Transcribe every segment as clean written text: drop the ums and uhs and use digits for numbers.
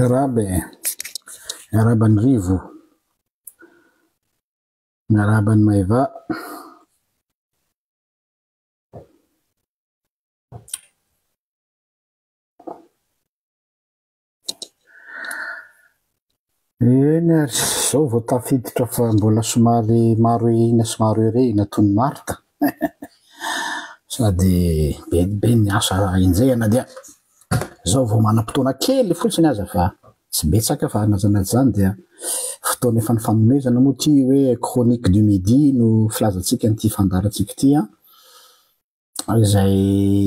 Miarahaba e! Miarahaba an'i Rivo. Miarahaba an'i Maeva. Eny ary, izao vao tafiditra fa mbola somary maro hihina sy maro herehina toy ny Marta. Sady be be ny asa enjehina dia izao vao manam-potoana kely fotsiny aza fa tsy betsaka fa na izany na tsy izany dia fotoana efa nifanomezana moa ity hoe chronique du midi no filazantsika an'ity fandaharantsika ity an. Izay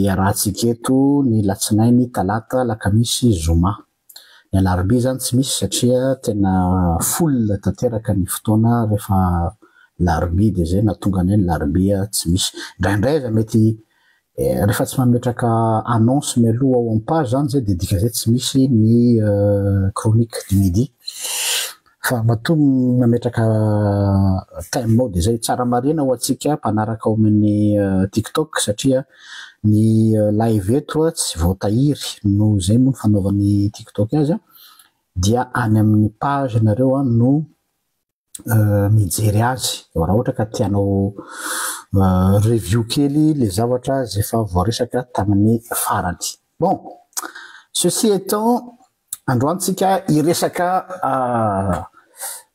iarahantsika eto ny latsinainy, talata, alakamisy, zoma. Ny alarobia izany tsy misy satria tena full tanteraka ny fotoana rehefa larobia dia izay nahatonga anay ny larobia tsy misy. Indraindray aza mety rehefa tsy mametraka annonce mialoha ao am page izany izay dia dikan'izay tsy misy ny chronique du midi. Fa matoa mametraka thème ao dia izay. Tsara marihina ho antsika mpanaraka ao amin'ny TikTok satria ny live eto tsy voatahiry noho izay moa ny fanaovan'ny TikTok azy dia any amin'ny page nareo no mijery azy raha ohatra ka te hanao review kely le zavatra izay efa voaresaka tamin'ny farany. Bon, ceci étant Androany tsika hiresaka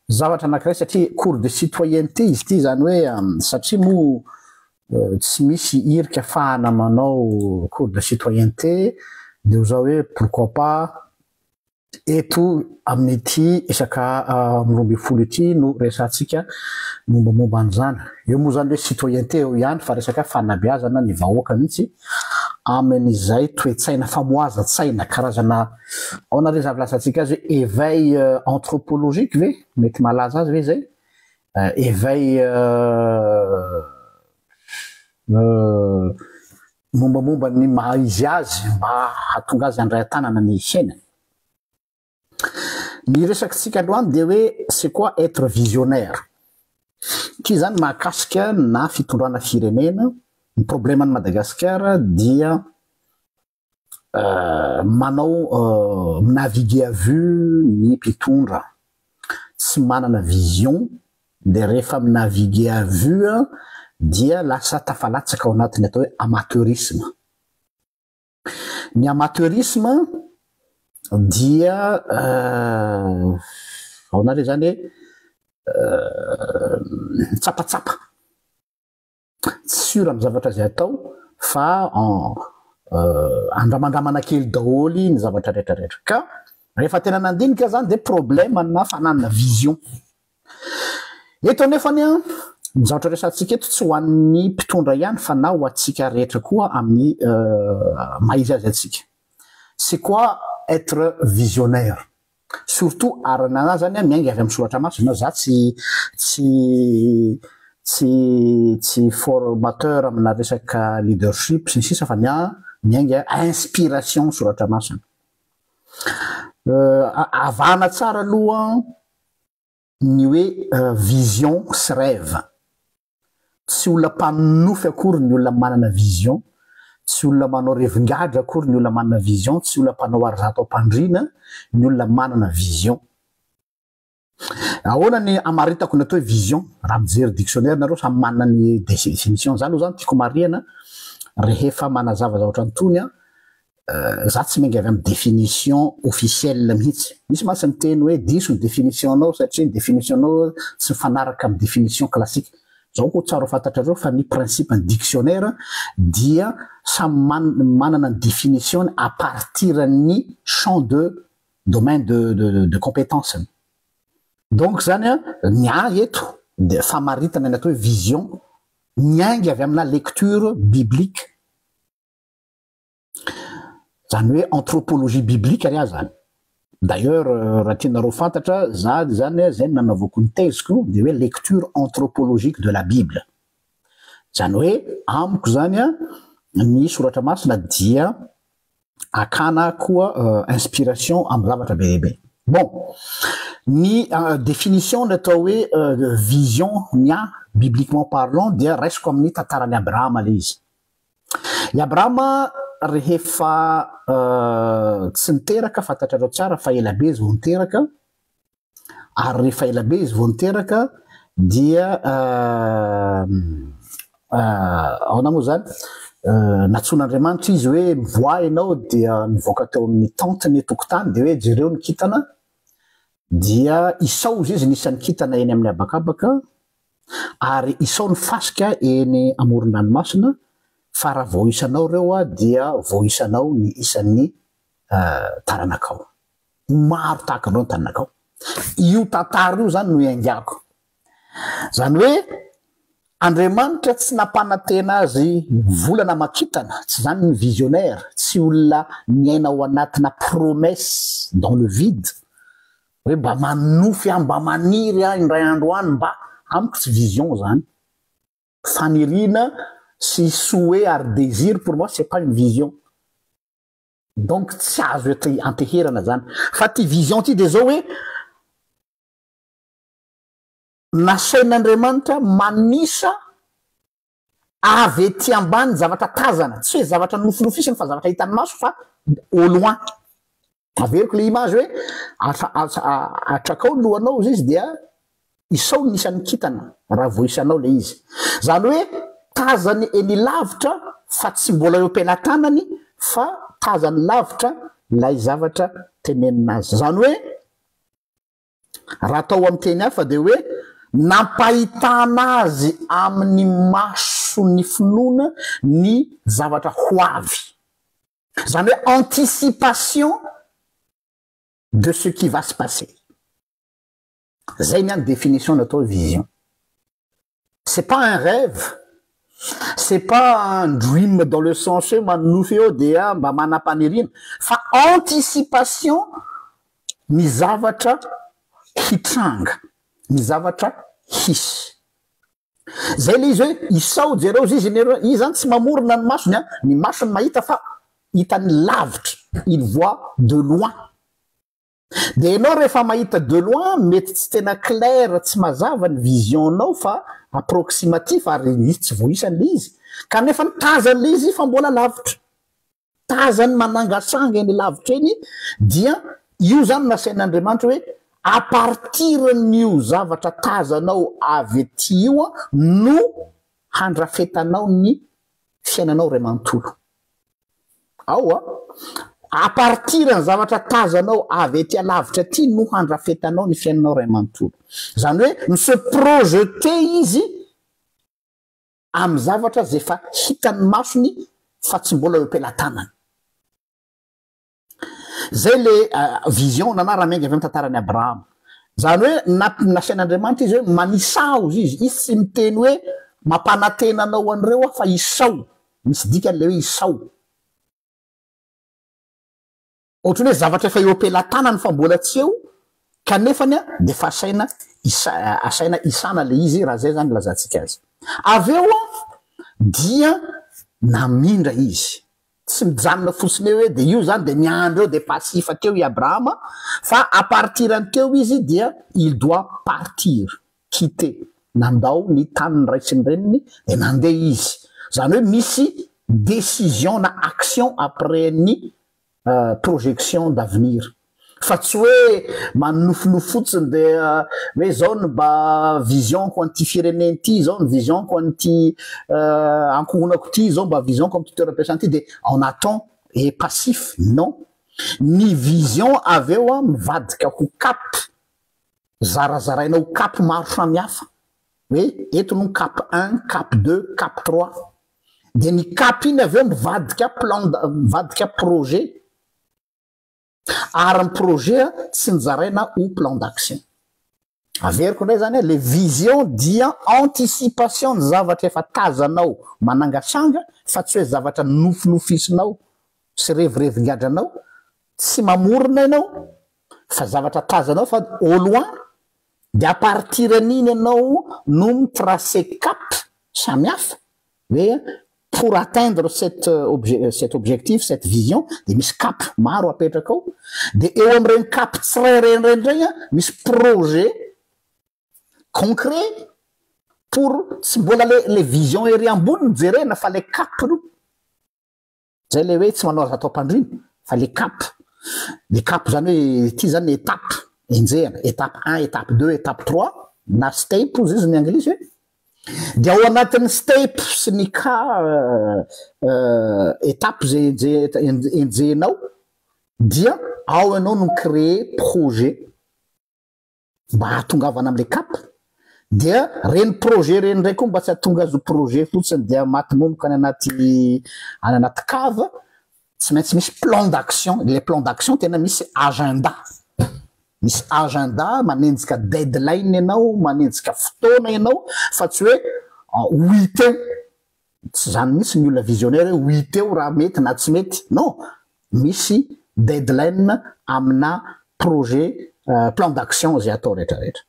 zavatra anankiray satria cours de citoyenneté izy ity izany hoe satria moa tsy misy hirika afahana manao cours de citoyenneté dia ho zao hoe pourquoi pas eto amin'ity isaka 12 ity no resahantsika mombamomba an'izany. Eo moa izany hoe citoyenneté eo ihany fa resaka fanabeazana ny vahoaka mihitsy amin'izay toe-tsaina famohazan-tsaina karazana ahoana re izany filazantsika azy hoe éveil anthropologique ve? Mety mahalaza azy ve izay? Éveil mombamomba ny maha izy azy mba hahatonga azy handray an-tanana ny fiainany. Ny resakitsika androany dia hoe c'est quoi être visionnaire? Ity izany mahakasika na fitondrana firenena, ny probleman'i Madagasikara dia manao mi-naviguer à vue ny mpitondra, tsy manana vision dia rehefa mi-naviguer à vue dia lasa tafalatsaka ao anatin'ny atao hoe amateurisme. Ny amateurisme dia ahoana re zany e, mitsapatsapa, tsy sûr amin'ny zavatra izay atao fa andramandramana kely daholo ny zavatra rehetra rehetra ka rehefa tena nandinika zany dia problème na fananana vision. Eto anefany an, ny zavatra resahantsika eto tsy ho an'ny mpitondra ihany fa na ho antsika rehetra koa amin'ny maha izy azy antsika. C'est quoi être visionnaire? Surtout ary ny anah zany an miainga avy amin'ny soratra masina, za tsy tsy tsy tsy formateur amina resaka leadership sy ny sisa fa ny ahy miainga inspiration soratra masina. Avahana tsara aloha ny hoe vision sy rêve. Tsy olona mpanonofy akory ny olona manana vision, tsy olona manao revin-gadra akory ny olona manana vision, tsy olona mpanao arizato am-pandriana ny olona manana vision. Ahoana ny hamaritako ny atao hoe vision? Raha mijery dictionnaire nareo samy manana ny définition. Za aloha zany tiako marihana rehefa manazava zavatra an'itony an, Za tsy miainga avy amin'ny définition officielle mihitsy. Misy mantsy miteny hoe diso ny définition-nao satria ny définition-nao tsy mifanaraka amin'ny définition classique. Zao koa tsara ho fantatrareo fa ny principe ny dictionnaire dia samy manana ny définition-ny à partir ny champ de domaine de de compétence-ny. Donc zany an, ny ahy eto dia famaritana ny atao hoe vision miainga avy amina lecture biblique. Zany hoe anthropologie biblique ary aho zany. D'ailleurs raha tianareo fantatra za zany zay no nanaovako ny thèse-ko dia hoe lecture anthropologique de la bible. Zany hoe amiko zany an ny soratra masina dia akana koa inspiration amin'ny zavatra be dia be. Bon, ny définition ny atao hoe vision ny ahy bibliquement parlant dia raisiko amin'ny tantaran'i Abrahama ilay izy. I Abrahama rehefa tsy niteraka, fantatrareo tsara fa ela be izy vao niteraka, ary rehefa ela be izy vao niteraka dia ahoana moa zany, nantsoin'Andriamanitra izy hoe mivoaha ianao dia nivoaka teo amin'ny tente-ny tokotany dia hoe jereo ny kintana dia isao izy ny isan'ny kintana eny amin'ny habakabaka ary isao ny fasika eny amoron-dranomasina fa raha vao isanao ireo dia vao isanao ny isan'ny taranakao. Ho maro tahaka an'ireo ny taranakao. Io tantara io izany no iaingako. Izany hoe Andriamanitra tsy nampanantena azy volana aman-kintana, tsy izany ny visionnaire, tsy olona miaina ao anatina promesse dans le vide, hoe mba manonofy aho, mba maniry aho indray andro any mba, amiko tsy vision izany. Faniriana sy souhait ary désir pour moi c'est pas une vision. Donc tsy azo anteherana zany. Fa ty vision ty de zao hoe nasain'Andriamanitra manisa avy ety ambany zavatra tazana, tsy hoe zavatra nofinofisiny fa zavatra hitan'ny maso fa au loin. Averiko le image hoe atrakao ny lohanao izy izy dia isao ny isan'ny kintana raha vao isanao le izy. Zany hoe tazany eny lavitra fa tsy mbola eo am-pelatanany fa tazany lavitra lay zavatra tenenina azy. Zany hoe raha atao amin'ny teny hafa dia hoe nampahitana azy amin'ny mason'ny finoana ny zavatra ho avy. Zany hoe anticipation de ce qui va se passer. Zay ny any définition natao hoe vision. C'est pas un rêve, c'est pas un dream dans le sens hoe manonofy eo dia mba manam-paniriana fa anticipation ny zavatra hitranga, ny zavatra hisy. Zay le izy hoe isao jereo izy izy nero izy zany tsy mamorona ny masony a, ny masony mahita fa hitany lavitra, il voit de loin. De enao rehefa mahita de loin mety tsy tena clair tsy mazava ny vision-nao fa approximatif ary izy tsy voaisany le izy kanefa ny tazany le izy fa mbola lavitra. Tazany manangasanga eny lavitra eny dia io zany nasain'Andriamanitra hoe à partir n'io zavatra tazanao avy aty io no handrafetanao ny fiainanao ray manontolo. Ao a! À partir ny zavatra tazanao avy aty alavitra aty no handrafetanao ny fiainanao ray manontolo. Zany hoe mi-se projeter izy amin'ny zavatra izay efa hitan'ny masony fa tsy mbola eo am-pelatanany. Izay le vision nana raha miainga avy amin'ny tantaran'i Abrahama. Izany hoe nasain'Andriamanitra izy hoe manisà hozy izy. Izy tsy miteny hoe mampanantena anao an'ireo aho fa isao. Misy dikany ilay hoe isao. Ohatran'ny hoe zavatra efa eo am-pelatanany fa mbola tsy eo kanefany dia efa asaina isa asaina isana ilay izy raha izay izany ilazantsika azy. Avy eo dia namindra izy. Tsy mijanona fotsiny eo hoe dia io izany dia miandry eo dia passif teo i Abrahama fa à partir ny teo izy dia il doit partir, quitter, nandao ny tanin'ny ray sy ny reniny dia nandeha izy. Izany hoe misy décision na action après ny projection d'avenir fa tsy hoe manonofinofy fotsiny dia hoe zao ny mba vision-ko an'ity firenena ity, zao ny vision-ko an'ity ankohonako ity, zao mba vision-ko amin'ity toeram-piasana ity dia on attend et passif, non! Ny vision avy eo mivadika ho cap, zarazaraina ho cap maro samihafa hoe eto no cap un, cap deux, cap trois. Dia ny cap iny avy eo mivadika plan mivadika projet ary ny projet tsy nozaraina ho plan d'action. Averiko indray zany le vision dia anticipation ny zavatra efa tazanao manangasanga fa tsy hoe zavatra nofinofisinao sy revirevingadranao, tsy mamorona ianao fa zavatra tazanao fa au loin dia à partir an'iny ianao no mi-tracer cap samy hafa hoe pour atteindre cette cet objectif, cette vision dia misy cap maro apetraka ao dia eo amin'ireny cap tsirairay ireny indray an misy projet concret pour tsy mbola le le vision ery ambony no jerena fa le cap aloha. Zay le hoe tsy manao azo atao am-pandriana. Fa le cap, le cap zany hoe ity zany étape enjehana, étape un, étape deux, étape trois, na step ozy izy ny anglisy hoe. Dia ao anatin'ny step sy ny cas étape zay enjehinao dia ao ianao no mi-créer projet mba hahatongavana am'le cap. Dia reny projet reny ndray koa, mba tsy hahatonga azy ho projet fotsiny dia maty momoka any anaty cave, tsy maintsy misy plan d'action. Le plan d'action tena misy agenda, misy agenda manenjika deadline ianao, manenjika fotoana ianao, fa tsy hoe huit eo. Tsy zany mihitsy ny olona visionnaire hoe huit eo raha mety na tsy mety. Non, misy deadline amina projet, plan d'action zay atao rehetrarehetra.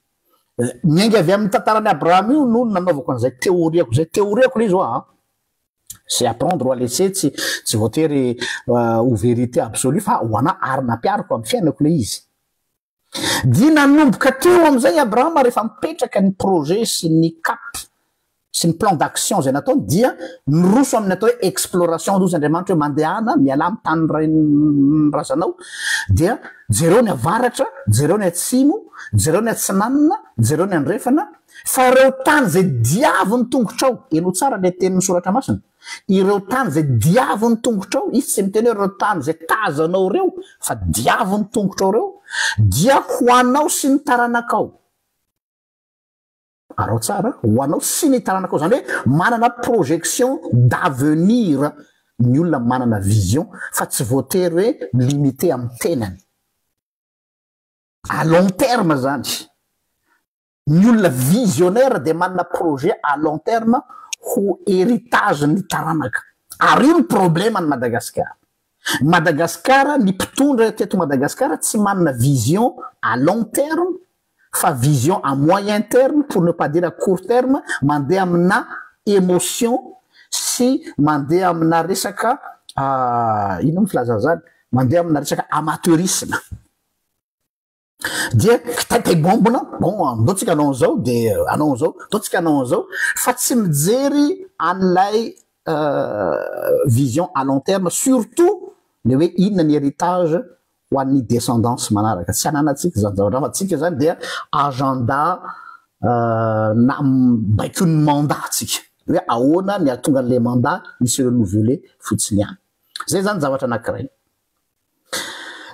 Miainga avy amin'ny tantarany Abraham io no nanaovako an'izay théoriako zay. Théoriako le izy oa, c'est à prendre ou à laisser, tsy voatery ho vérité absolue, fa ho ana ary nampiariko amy fiainako le izy. Di nanomboka teo am'izay Abrahama, rehefa mipetraka ny projet sy ny cap sy ny plan d'action zay nataony, dia nyroso amin'ny atao hoe exploration dozy Andriamanitra hoe mandehana miala amy tany ray razanao, dia jereo ny avaratra, jereo ny atsimo, jereo ny atsinanina, jereo ny andrefana, fa ireo tany zay diavo ny tongotra ao. Eno tsara le tenin'ny Soratra Masina: ireo tany zay diavo ny tongotra ao. Izy tsy miteny hoe ireo tany zay tazanao reo, fa diavo ny tongotra ao reo dia ho anao sy ny taranakao. Arao tsara, ho anao sy ny taranakao. Zany hoe manana projection d'avenir ny olona manana vision, fa tsy voatery hoe limité amy tenany à long terme. Zany ny olona visionnaire de manana projet à long terme ho héritage ny taranaka. Ary io ny problème ny Madagasikara. Madagasikara, ny mpitondra teto Madagasikara tsy manana vision à long terme, fa vision à moyen terme, pour ne pas dire à court terme. Mandeha amina émotion sy mandeha amina resaka ino my filazana zany, mandeha amina resaka amateurisme, dia kitaitay bombona. Bon, andao tsika anao an'izao, de anao an'izao, andao tsika anao an'izao, fa tsy mijery an'ilay vision à long terme, surtout le hoe inona ny héritage ho an'ny descendance manaraka. Tsy ananatsika zany zavatra, fa tsika zany dia agenda na baikony mandat tsika hoe ahoana ny ahatonga an'le mandat misy renouveler fotsiny any. Zay zany zavatra anankiray.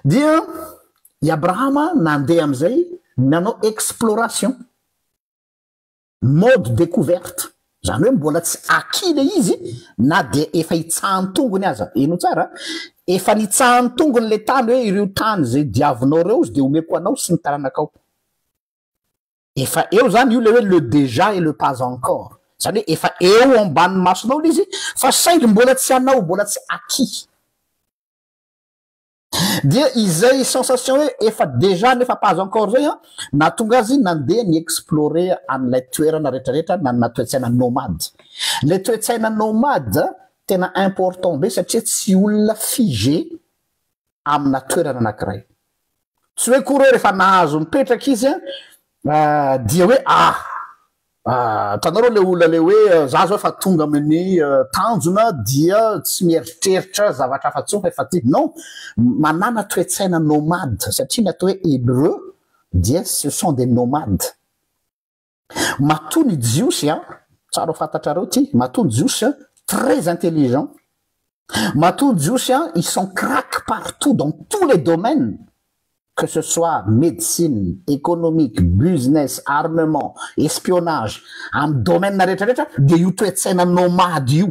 Dia i Abrahama nandeha am'izay nanao exploration, mode découverte. Zany hoe mbola tsy acquis le izy na de efa hitsahany tongony aza. Eno tsara, efa nitsahany tongony le tany hoe ireo tany zay diavinao reo izy de omeko anao sy ny taranakao. Efa eo zany io le hoe le déjà et le pas encore. Zany hoe efa eo ambany masonao le izy, fa saingy mbola tsy anao, mbola tsy acquis. Dia izay sensation hoe efa déjà nefa pas encore zay a na tonga azy nandeha ny explorer an'ilay toerana rehetrarehetra. Nanana toetsaina nomade. Le toetsaina nomade tena important be, satria tsy olona figé amina toerana anankiray. Tsy hoe kory hoe rehefa nahazo mipetraka izy a dia hoe tanareo le olona le hoe za zao efa tonga amin'ny tanjona dia tsy mieritreritra zavatra afa-tso fa efa ty. Non, manana toetsaina nomade, satria ny atao hoe hébreu dia ce sont des nomades. Matoa ny Jiosy a, tsara ho fantatrareo ty, matoa ny Jiosy a très intelligent, matoa ny Jiosy a ils sont crack partout dans tous les domaines, que ce soit médecine, économique, business, armement, espionnage, amy domaine rehetrarehetra, de io toetsaina nomade io.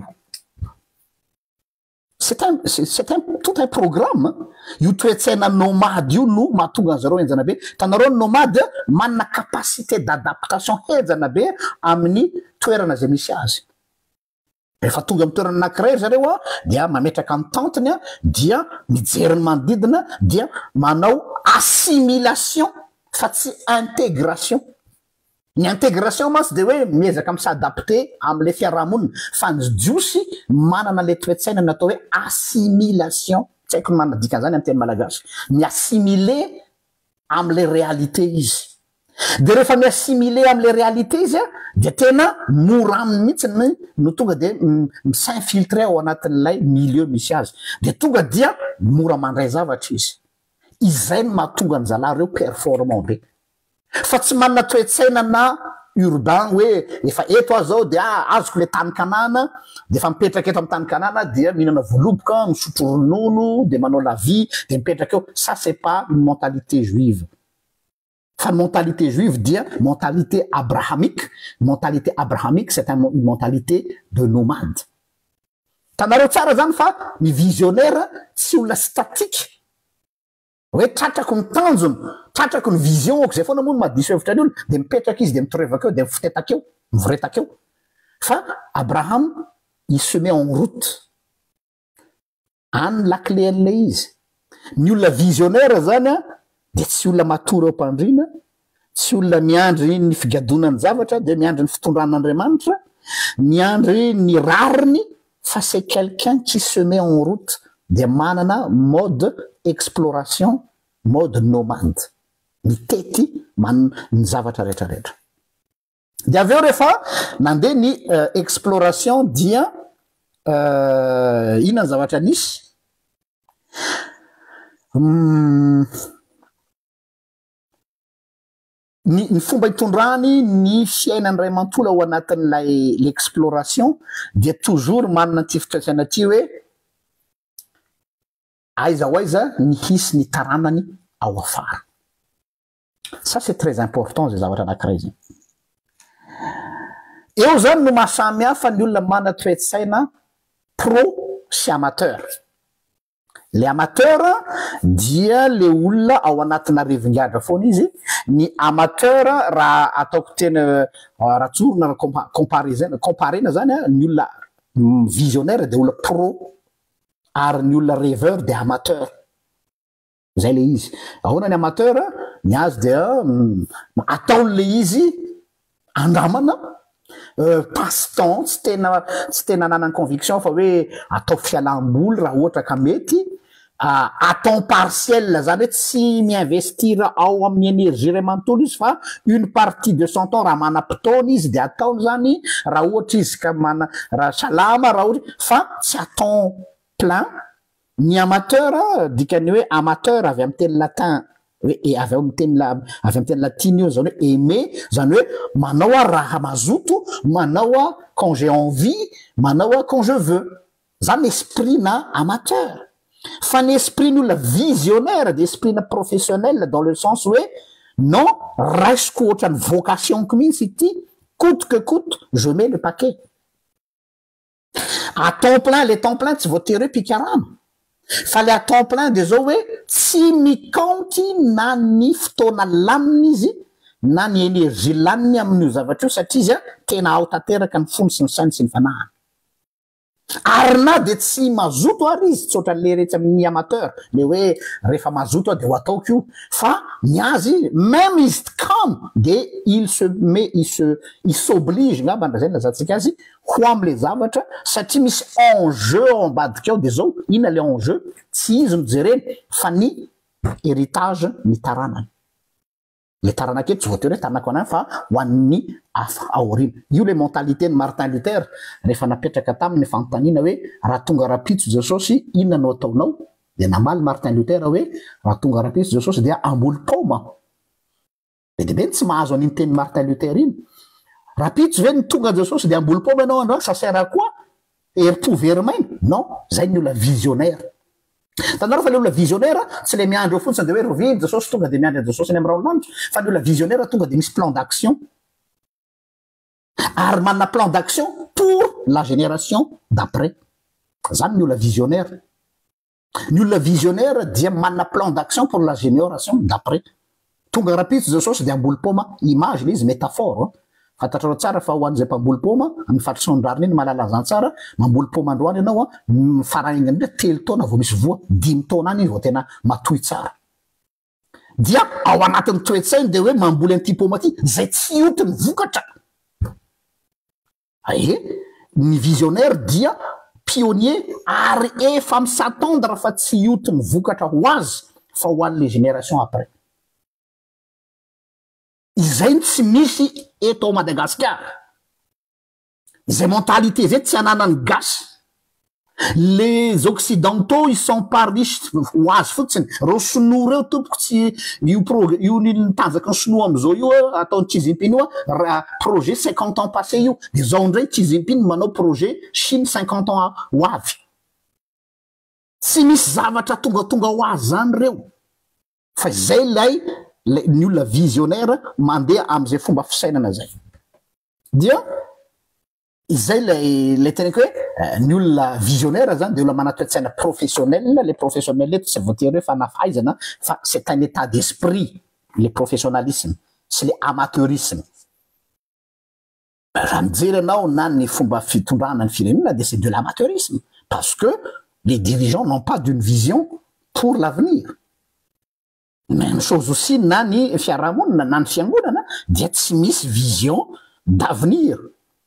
C'est un tout un programme io toetsaina nomade io no mahatonga an'zareo henjana be. Tanareo, ny nomade manana capacité d'adaptation henjana be amin'ny toerana zay misy azy. Rehefa tonga amy toerana anankiray zareo a dia mametraka ny tentiny a dia mijery ny manodidina, dia manao assimilation fa tsy intégration. Ny intégration mantsy de hoe miezaka mi-s'adapter am'le fiarahamonina, fa ny Jiosy manana le toetsaina natao hoe assimilation. Tsy haiko ny manadikan'zany amy teny malagasy. Mi-assimiler am'le réalité izy. De rehefa mi-assimiler am'le réalité izy a, de tena mora aminy mihitsy ny no tonga de mi-s'infiltrer ao anatin'ilay milieu misy azy, de tonga dia mora mandray zavatra izy. Izay no mahatonga ny zalahy reo performant be, fa tsy manana toetsaina na urbain hoe efa eto aho zao de azoko le tany Kanana, de efa mipetraka eto amy tany Kanana, dia mihinana voaloboka, misotro ronono, de manao la vie, de mipetraka eo. Ça, c'est pas une mentalité juive, fa ny mentalité juive dia mentalité abrahamique. Mentalité abrahamique, c'est une mentalité de nomade. Tanareo tsara zany fa ny visionnaire tsy olona statique hoe tratrako ny tanjona, tratrako ny vision oko zay foana moa no mahadiso hevitra ny olo, de mipetraka izy, de mitorevaka eo, de mifotetaka eo, mivoretaka eo. Fa Abraham, il se met en route any, la clé an'le izy. Ny olona visionnaire zany a, de tsy olona matory eo am-pandriana, tsy olona miandry ny figadonany zavatra, de miandry ny fitondran'Andriamanitra, miandry ny rariny, fa c'est quelqu'un qui se met en route, de manana mode exploration, mode nomade, mitety man ny zavatra rehetrarehetra. De avy eo, rehefa nandeha ny exploration, dia inona ny zavatra nisy? Ny fomba hitondrany ny fiainany ray manontolo ao anatin'ilay l'exploration dia toujours manana ty fitoetsaina ty hoe aiza ho aiza ny hisy ny taranany ao afara. Ça, c'est très important, zay zavatra anankiray zay eo zany no mahasamy hafa ny olona mana toetsaina pro sy amateur. Le amateur dia le olona ao anatina revingadra foana izy. Ny amateur, raha ataoko tena raha tsorona, raha comparaison, comparena zany a, ny olona visionnaire de olona pro, ary ny olona rêveur de amateur. Zay le izy. Ahoana ny amateur? Ny azy dia ataon'le izy andramana, passe-temps, tsy tena ananany conviction, fa hoe atao fialam-boly raha ohatra ka mety à temps partiel zany, hoe tsy mi-investir ao amin'ny énergie ray manontolo izy, fa une partie de son temps, raha manam-potoana izy de ataony zany, raha ohatra izy ka mana, raha salama, raha ohatra, fa tsy à temps plein. Ny amateur, dikany hoe amateur avy amy teny latin hoe e, avy ao amy teny la, avy amy teny latine io zany hoe aimer, zany hoe manao a raha mazoto manao a quand j'ai envie, manao a quand je veux zany, esprit na amateur. Fa ny esprit ny olona visionnaire de esprit na professionnel, dans le sens hoe non, raisiko ohatra ny vocationko mihitsy ity, coûte que coûte, je mets le paquet à temps plein. Le temps plein tsy voatery hoe pikarama, fa le à temps plein de zao hoe tsy mikaonty na ny fotoana laniny izy na ny énergie laniny amin'io zavatra io, satria izy a tena ao tanteraka ny fony sy ny sainy sy ny fanahany. Ary na de tsy mazoto ary izy, tsy ohatran'le retsy amin'ny amateur, le hoe rehefa mazoto a de ho ataoko io, fa ny azy, même izy kamo, de il se met, il se, il s'oblige ngambandra zay lazantsika azy ho am'le zavatra, satria misy enjeu ao ambadika ao. De zao, inona le enjeu? Tsy izy no jereny, fa ny héritage, ny taranany. Le taranaka eto tsy voatery hoe taranako anany, fa ho an'ny afa aorina io. Le mentalité ny Martin Luther, rehefa napetraka taminy fanontaniana hoe raha tonga rapitso Jesosy, inona no ataonao? De namaly Martin Luther hoe raha tonga rapitso Jesosy, dia amboly paoma. Be de be ny tsy mahazo an'iny teny Martin Luther iny. Rapitso ve ny tonga Jesosy de amboly paoma ianao androany? Ça sert à quoi? Herim-po very maina. Non, zay ny olona visionnaire. Tanareo fa le olona visionnaire tsy le miandry eo fotsiny de hoe roviny Jesosy, tonga de miandry an Jesosy any amy raolanitra, fa ny olona visionnaire tonga de misy plan d'action, ary manana plan d'action pour la génération d'après zany ny olona visionnaire. Ny olona visionnaire dia manana plan d'action pour la génération d'après. Tonga rapitso Jesosy de amboly paoma, image le izy, métaphore. Fantatrareo tsara fa ho an'izay mpamboly paoma amin'ny fatrisaondrariny iny mahalala zany tsara. Mamboly paoma androany ianao a, faraingana indrindra 3 taona vao misy voa, 5 taona any izy vao tena matoy tsara. Dia ao anatin'ny toetsainy de hoe mamboly an'ity paoma ty zay tsy ioty ny vokatra ae. Ny visionnaire dia pionnier, ary efa mi-s'attendre fa tsy ioty ny vokatra ho azy, fa ho an'le génération après. Izay no tsy misy eto Madagasikara. Izay mentalité izay tsy ananan'ny gasy. Les occidentaux ils sont pas riches ho azy fotsiny. Reo sinoa reo tompoko tsy io pro io ny tanjaky ny sinoa amizao io ataon'i Xi Jinping io raha projet 50 ans passé io. De zao indray Xi Jinping manao projet Chine 50 ans ho avy. Tsy misy zavatra tongatonga ho azy zany reo. Fa izay ilay ilay ny olona visionnaire mandeha amin'izay fomba fisainana zay. Dia izay ilay ilay teneniko hoe eh, ny olona visionnaire zany dia olona manan-toe-tsaina professionnel, le professionnel eto tsy voatery hoe fanafahaizana fa c'est un état d'esprit le professionnalisme sy le amateurisme. Raha mijery ianao na ny fomba fitondrana ny firenena dia c'est de l'amateurisme parce que les dirigeants n'ont pas d'une vision pour l'avenir. Même chose aussi na ny fiarahamonina na ny fiangonana dia tsy misy vision d'avenir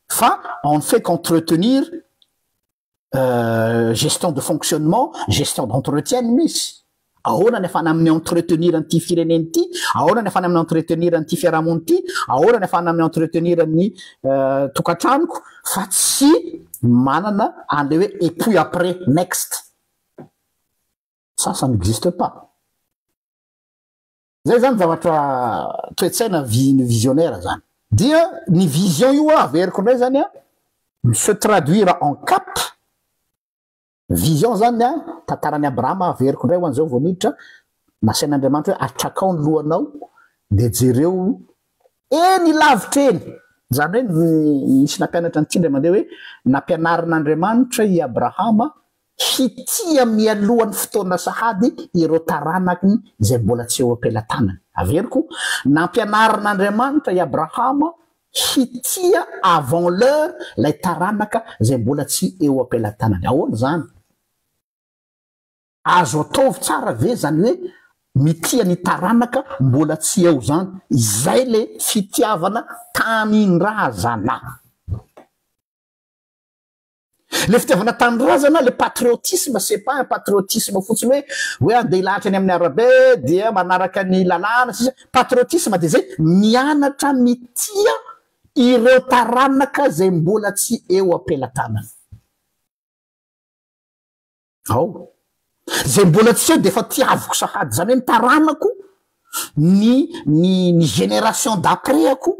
fa on ne fait qu'entretenir euh, gestion de fonctionnement, gestion d'entretien no misy. Ahoana ny afahana amin'ny entretenir an'ity firenena ity? Ahoana ny afahana amin'ny entretenir an'ity fiarahamonina ity? Ahoana ny afahana amin'ny entretenir ny euh, tokantranoko? Fa tsy manana an'ilay hoe et puis après, next. Ça, ça n'existe pas. Zay zany zavatra toe-tsaina visionnaire zany. Dia ny vision io averiko indray zany a, se traduire en cap. Vision zany a, tantaran'i Abrahama averiko indray ho an'izao vao niditra, nasain'Andriamanitra hoe atrakao ny lohanao dia jereo eny lavitra eny. Zany hoe nisy nampianatra an'ity indray mandeha hoe nampianarin'Andriamanitra i Abrahama hitia mialohan'ny fotoana sahady ireo taranakiny izay mbola tsy eo am-pelatanany. Averiko, nampianarin'Andriamanitra i Abrahama hitia avant l'heure ilay taranaka izay mbola tsy eo am-pelatanany. Ahoana izany? Azo ataovy tsara ve izany hoe mitia ny taranaka mbola tsy eo izany? Izay le fitiavana tanindrazana. Le fitiavana tanindrazana, le patriotisme, c'est pas un patriotisme fotsiny hoe hoe andeha hilahatra eny amin'ny arabe dia manaraka ny lalàna sisa. Patriotisme dia zay mianatra mitia ireo taranaka zay mbola tsy eo am-pelatanana. Ao. Zay mbola tsy eo dia efa tiaviko sahady, zany hoe ny taranako, ny ny ny génération d'après-ako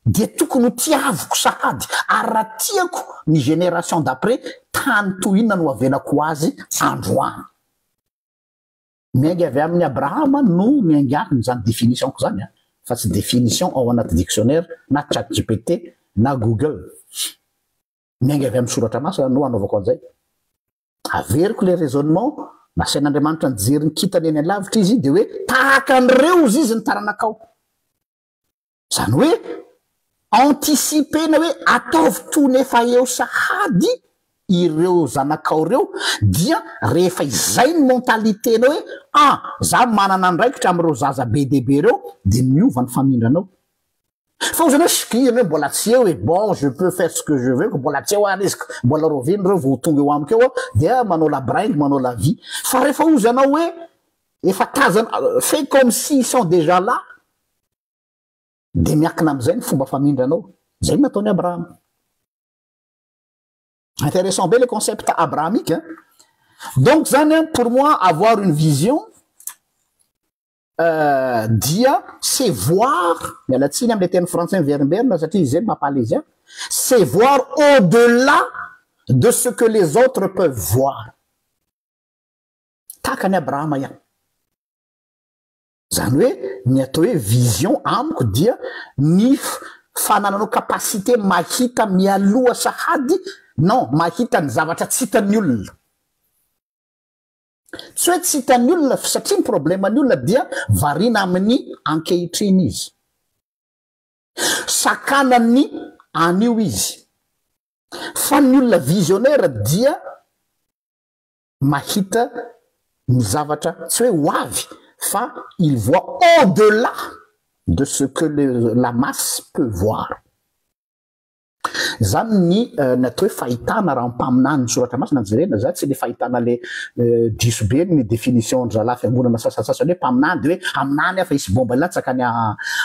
dia tokony ho tiaviko sahady, ary raha tiako ny génération d'après, tany toy inona no avelako ho azy androany? Miainga avy amin'i Abrahama no niaingàko izany définition-ko izany an, fa tsy définition ao anaty dictionnaire na chat-gpt na google. Miainga avy amin'ny soratra masina no anaovako an'izay. Averiko le raisonnement, nasain'Andriamanitra nijery ny kintana eny alavitra izy dia hoe tahaka an'ireo ozy izy ny taranakao. Izany hoe anticiper-na hoe ataovy toy ny efa eo sahady ireo zanakao ireo dia rehefa izay ny mentalité-nao hoe ah za manana andraikitra amin'ireo zaza be dia be ireo dia miova ny famindranao. Fa ozy hoe sgiriny hoe mbola tsy eo e, bon je peux faire ce que je veux ko mbola tsy eo ary izy ko, mbola rovina ireo vao ho tonga eo amiko eo aho dia manao la bringue manao la vie. Fa rehefa ozy anao hoe efa tazana, fait comme si ils sont déjà là, dia miankina amin'izay ny fomba famindranao. Izay no nataon'i Abrahama. Intéressant be le concept abrahamique hein. Donc zany an, pour moi avoir une vision dia c'est voir, miala tsiny amin'ilay teny frantsay miverimberina satria izay no mampalaise ahy, c'est voir au-delà de ce que les autres peuvent voir. Tahaka an'i Abrahama ihany. Izany hoe ny atao hoe vision amiko dia ny fanananao capacité mahita mialoha sahady, non, mahita ny zavatra tsy hitan'ny olona. Tsy hoe tsy hitan'ny olona satria ny problème-n'ny olona dia variana amin'ny ankehitriny izy. Sakanan'ny anio izy. Fa ny olona visionnaire dia mahita ny zavatra tsy hoe ho avy fa il voit au-delà de ce que le la masse peut voir. Zany ny ny atao hoe fahitana raha mpaminany ny soratra masina no jerena, za tsy le fahitana le diso be ny définition ndry zalahy fiangonana sasantsasany hoe mpaminany de hoe haminany aho fa hisy bomba hilatsaka any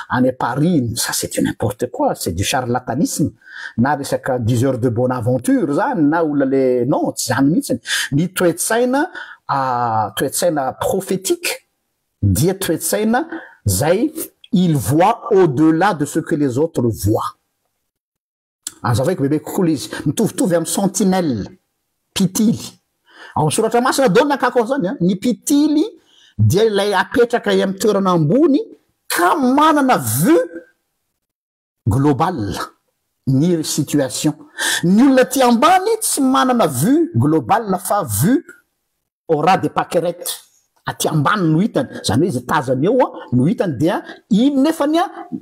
any Paris, ça c'est du n'importe quoi, c'est du charlatanisme na resaka diseur de bonne aventure zany na olona le non tsy zany mihitsiny. Ny toe-tsaina toe-tsaina prophétique dia toe-tsaina zay il voit au-delà de ce que les autres voient. Azavaiko bebe kokoa le izy. Mitovitovy amin'ny sentinelle, mpitily. Ao amin'ny soratra masina daholo ny akako an'izany an. Ny mpitily dia ilay apetraka eo amin'ny toerana ambony ka manana vue globale ny situation. Ny olona aty ambany tsy manana vue globale fa vue au ras des paquerettes, aty ambany no hitany, zany hoe zay tazany eo no hitany dia iny nefany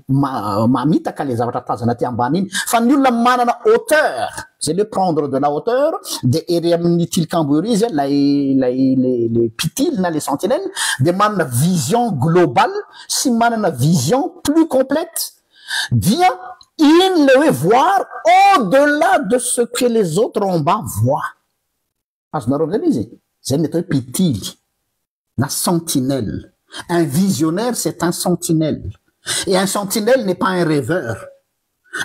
mamitaka le zavatra tazana aty ambany iny. Fa ny olona manana hauteur, zay le hoe prendre de la hauteur, dia ery amin'ny tilikambo ery izy lay lay le le mpitily na le sentinelle dia manana vision globale sy manana vision plus complète dia iny le hoe voir au delà de ce que les autres en bas voient. Azonareo amizay le izy e? Zay ny atao hoe mpitily na sentinelle. Un visionnaire c'est un sentinelle et un sentinelle n'est pas un rêveur.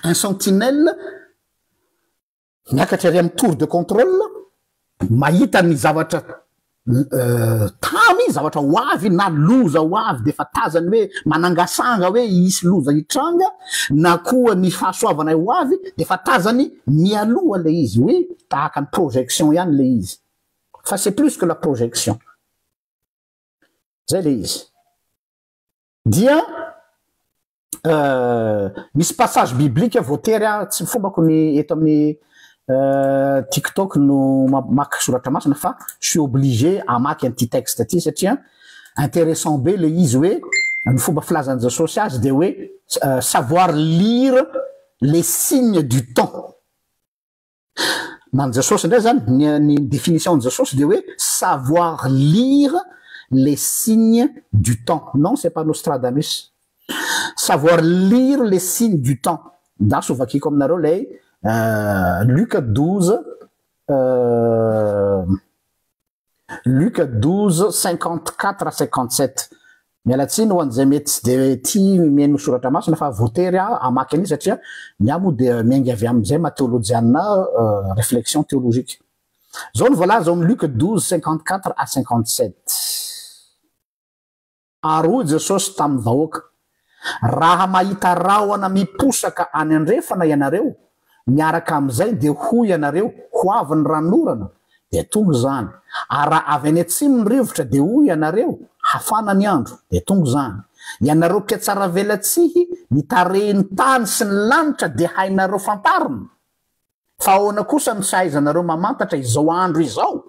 Un sentinelle miakatra ery amin'ny tour de contrôle, mahita ny zavatra tamy, zavatra ho avy na loza ho avy dia efa tazany hoe manangasanga hoe hisy loza hitranga na koa ny fahasoavana ho avy dia efa tazany mialoha ilay izy hoe tahaka ny projection ihany ilay izy fa c'est plus que la projection zay ilay izy dia Misy passage biblique voatery aho, tsy fombako ny eto amin'ny tiktok no mamaky soratra masina fa je suis obligé hamaky an'ity texte ity satria intéressant be le izy hoe ny fomba filazan'i Jesosy azy dia hoe savoir lire les signes du temps. Na ny Jesosy indray zany, ny ny définition ny Jesosy dia hoe savoir lire les signes du temps. Non, c'est pas Nostradamus. Savoir lire les signes du temps. Ndaso vakiko aminareo ilay Luc 12 Luc 12 54 à 57. Miala tsiny ho an'izay mety tsy dia tia mihaino soratra masina fa voatery aho hamaky an'io satria ny ahy moa dia miainga avy amin'izay maha teolojianina réflexion théologique. Izao no voalaza ao amin'ny Luc 12 54 à 57. Ary hoy Jesosy tamin'ny vahoaka, Raha mahita rahona miposaka any andrefana ianareo, miaraka amin'izay dia hoy ianareo, Ho avy ny ranonorana, dia tonga izany. Ary raha avy any atsimo ny rivotra, dia hoy ianareo, Hafana ny andro, dia tonga izany. Ianareo mpihatsaravelatsihy, ny tarehin'ny tany sy ny lanitra dia hainareo fantarina. Fa ahoana kosa no tsy ahaizanareo mamantatra izao andro izao?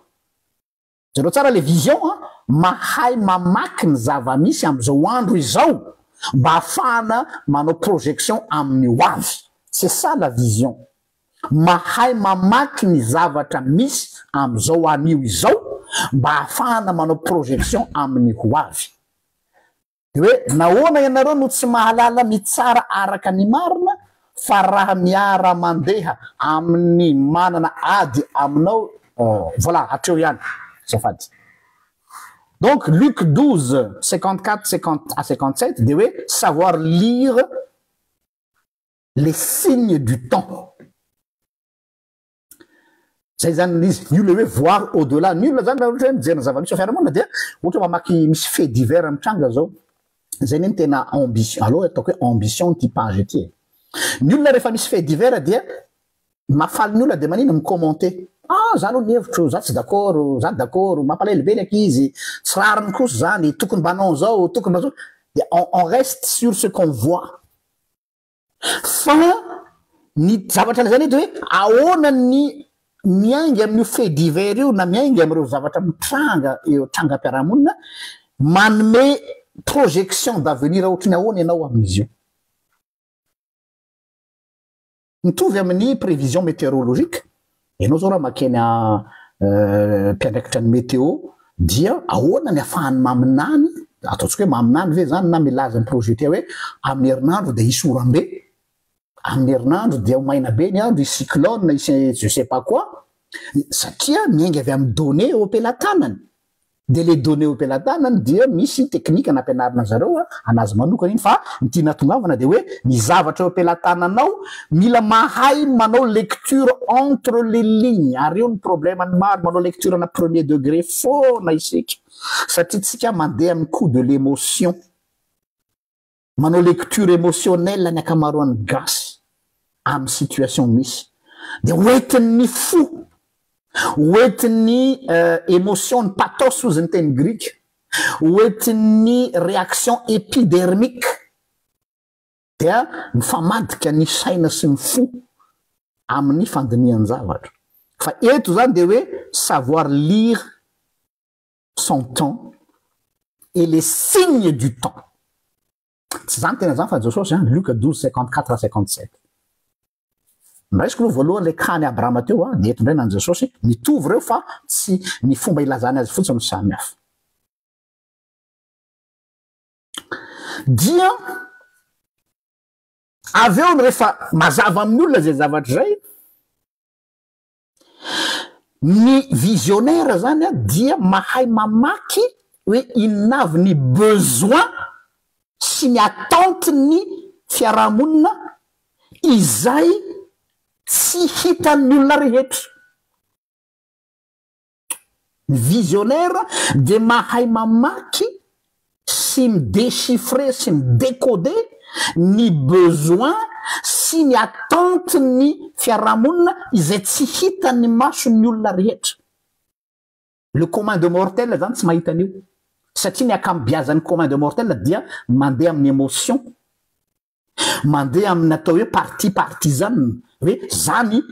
Jereo tsara le vision an, mahay mamaky ny zava-misy amin'izao andro izao mba hahafahana manao projection amin'ny ho avy. C'est ça la vision. Mahay mamaky ny zavatra misy amin'izao anio izao mba hahafahana manao projection amin'ny ho avy. Dia hoe, nahoana ianareo no tsy mahalala mitsara araka ny marina, fa raha miara-mandeha amin'ny manana ady aminao, voilà, hatreo ihany, azafady. Donc, Luc 12, 54, 50 à 57 dia hoe savoir lire les signes du temps. Zay zany ny izy, io le hoe voir au delà, ny olona zany raha ohatra hoe mijery ny zava-misy ao fiarahamonina dia ohatra mamaky misy fait divers mitranga zao, zay anie ny tena ambition, aleo ataoko hoe ambition ity page ity e, ny olona rehefa misy fait divers dia mahafaly ny olona dia manina mi-commenter, ah za aloha ny hevitro, za tsy d'accord, za d'accord, mampalahelo be ny ankizy, tsy rariny kosa zany, tokony mba hanao an'izao, tokony mba zao, dia on reste sur ce qu'on voit. Fa ny zavatra lazaina eto hoe ahoana ny miainga amin'io fait divers io na miainga amin'ireo zavatra mitranga eo trangam-piarahamonina manome projection d'avenir ohatry ny ahoana ianao amin'izy io. Mitovy amin'ny prévision météorologique, ianao zao raha makeny mpiandraikitra ny météo dia ahoana ny afahany maminany, ataontsika hoe maminany ve zany na milaza mi-projeter hoe amin'ny herinandro dia hisy oram-be. amin'ny herinandro dia ho maina be ny andro, hisy cyclone, hisy je sais pas quoi, satria miainga avy amin'ny données eo am-pelatanany. Dia le données eo am-pelatanany dia misy teknika nampianarina an'zareo anazy manokana iny fa ny tiana hatongavana dia hoe ny zavatra eo am-pelatananao mila mahay manao lecture entre les lignes ary eo ny problème ny maro manao lecture ana premier degré foana isika satria tsika mandeha amin'ny coup de l'émotion. Manao lecture émotionnelle ny ankamaroan'ny gasy amin'ny situation misy. Dia hoentin'ny fo, hoentin'ny émotion, ny pathos hozy ny teny grika, hoentin'ny réaction épidermique, dia mifamadika ny saina sy ny fo amin'ny fandinihan-javatra. Fa eto izany dia hoe savoir lire son temps et les signes du temps. Tsy zany tena zany fa Jesosy an, Luc 12, 54 à 57. Nraisiko aloha voalohany le cas ny Abrahama teo an, dia eto indray nan'i Jesosy, mitovy ireo fa tsy ny fomba ilazany azy fotsiny no samy hafa. Dia avy eo rehefa mazava amin'ny olona izay zavatra izay, Ny visionnaire zany dia mahay mamaky hoe inona avy ny besoin sy ny attente ny fiarahamonina izay tsy hitan'ny olona rehetra. Ny visionnaire dia mahay mamaky sy mi-dechiffrer sy mi-decoder ny besoin sy ny attente ny fiarahamonina izay tsy hitan'ny mason'ny olona rehetra. Le commun de mortel zany tsy mahita an'io satria ny ankamabiazan'ny commun de mortel dia mandeha amin'ny émotion. Mandeha amin'ny atao hoe parti partisan, hoe zany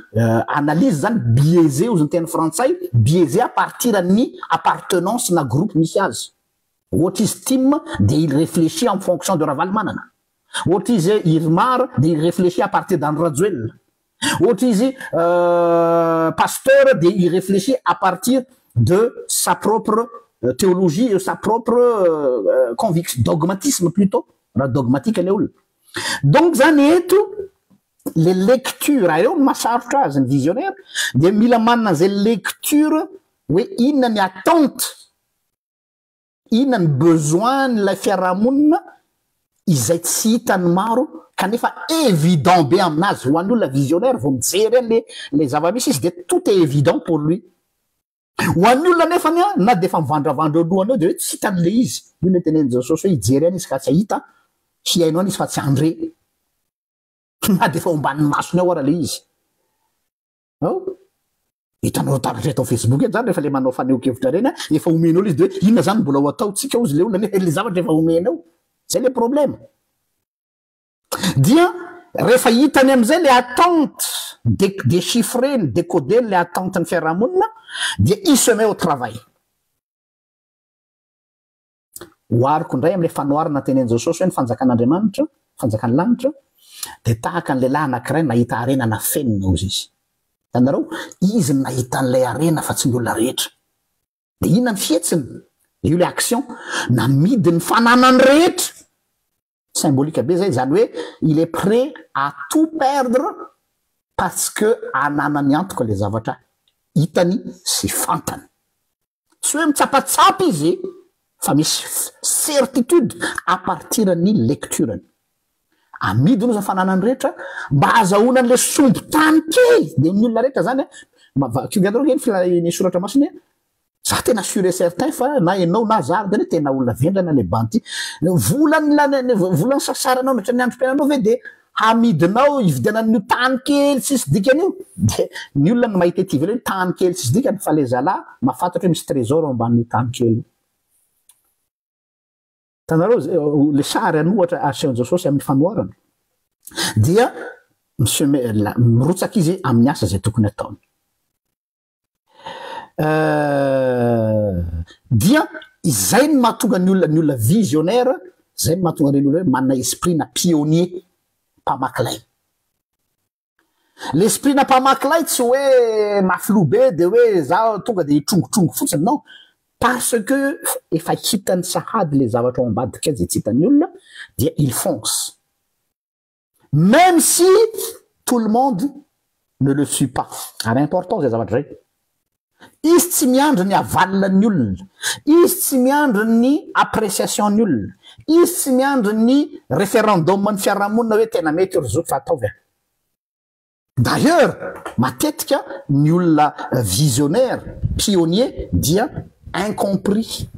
analyse zany biaisé hozy ny teny frantsay, biaisé à partir ny appartenance na groupe misy azy. Ohatra izy tim dia il réfléchit en fonction de Ravalomanana. Ohatra izy Irmar dia il réfléchit à partir d'Andry Rajoelina. Ohatra izy pasteur dia il réfléchit à partir de sa propre théologie et sa propre conviction, dogmatisme plutôt, raha dogmatique ilay olona. Donc zany eto le lecture, ary eo no mahasarotra azy ny visionnaire, dia mila manana an'izay lecture hoe inona ny attente, Inona ny besoin n'ilay fiarahamonina izay tsy hitan'ny maro kanefa évident be aminazy, ho an'ny olona visionnaire vao mijery an'le le zava-misy izy dia tout est évident pour lui. Ho an'ny olona nefany an, na dia efa mivandravandra eo alohany eo dia hoe tsy hitany le izy, io le tenenin'i Jesosy hoe hijery any izy ka tsy hahita, hihaino any izy fa tsy handre, na dia efa ao ambanin'ny masony ao ara le izy. Ao? Hitanao taratra eto Facebook eto zany rehefa le manao fanehoan-kevitra reny a, efa omenao le izy de hoe inona zany mbola ho ataontsika hozy le olona nefa le zavatra efa omenao. Zay le problème. Dia rehefa hitany amizay le attente, de-déchiffrer-ny, décoder-ny le attente-ny fiarahamonina dia il se met au travail. Ohariko indray amin'ilay fanoharana tenenin'i Jesosy hoe ny fanjakan'Andriamanitra, fanjakan'ny lanitra, dia tahaka ny lehilahy anankiray nahita harena nafenina, hozy izy. Hitanareo? Izy no nahita an'ilay harena fa tsy ny olona rehetra. Dia inona ny fihetsiny? Io ilay action. Namidy ny fananany rehetra. Symbolique be zay, izany hoe il est prêt à tout perdre parce que ananany antoka ilay zavatra hitany sy fantany. Tsy hoe mitsapatsapa izy fa misy certitude à partir ny lecture-ny. Amidiny ozy ny fananany rehetra mba azahoana an'le sombin-tany kely de ny olona rehetra zany a, vakio ange ny ny soratra masina e, za tena sur et certain fa na enao na za ary tena olona vendrana le bandy ty, vola ny vola nisasaranao nandritra ny androm-piainanao ve de hamidinao hividianana an'io tany kely tsisy dikany io? De ny olona no mahita ety ivelany hoe tany kely tsisy dikany fa le zalahy mahafantatra hoe misy trésor ao ambanin'io tany kely io. Hitanareo le sary an'ohatra asehon'i Jesosy amin'ny fanoharana dia mi-se met mirotsaka izy amin'ny asa izay tokony ataony. Dia izay no mahatonga ny olona, ny olona visionnaire, izay no mahatonga an'ireny olona hoe manana esprit na pionnier, mpamaky lay. L'esprit na mpamaky lay tsy hoe mafy loha be dia hoe za tonga dia hitrongontrongo fotsiny, non, parce que efa hitany sahady le zavatra ao ambadika izay tsy hitan'ny olona dia il fonce. Même si tout le monde ne le suit pas. Ary important zay zavatra zay. Izy tsy miandry ny avalon'ny olona. Izy tsy miandry ny appréciation ny olona. Izy tsy miandry ny référendum ny fiarahamonina hoe tena mety ry zoky fa ataovy a. D'ailleurs, matetika ny olona visionnaire, pionnier dia incompris.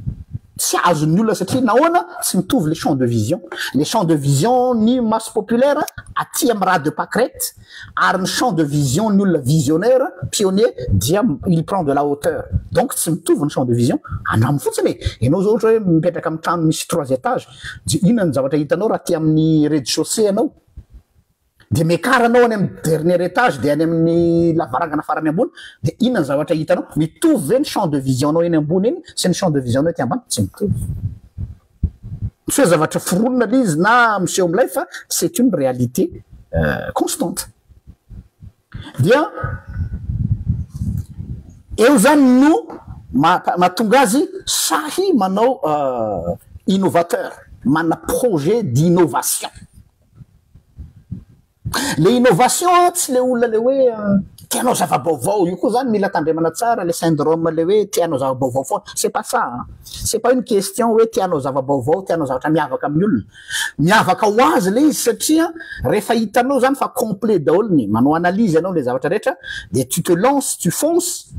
Tsy azon'ny olona satria nahoana? Tsy mitovy le champ de vision. Le champ de vision ny masse populaire aty amin'ny ras de pâquerette ary ny champ de vision ny olona visionnaire, pionnier dia il prend de la hauteur. Donc tsy mitovy ny champ de vision. Andramo fotsiny e! Ianao zao ohatra hoe mipetraka amin'ny trano misy trois étages, inona ny zavatra hitanao raha aty amin'ny rez-de-chaussée ianao? Dia miakara anao any amin'ny dernier étage dia any amin'ny lavarangana farany ambony dia inona ny zavatra hitanao? Mitovy ve ny champ de vision nao eny ambony eny sy ny champ de vision nao ety ambany? Tsy mitovy. Tsy hoe zavatra foronina ilay izy na miseho milay fa c'est une réalité constante. Dia eo zany no mahatonga azy sahy manao innovateur, manana projet d'innovation. Le innovation an, tsy le olona le hoe te hanao zava-baovao, io koa zany mila tandremana tsara le syndrome le hoe te hanao zava-baovao foana, c'est pas ça an, c'est pas une question hoe te hanao zava-baovao, te hanao zavatra miavaka amin'ny olona, miavaka ho azy le izy satria rehefa hitanao zany fa complet daholo ny, manao analyse ianao le zavatra rehetra de tu te lances, tu fonces,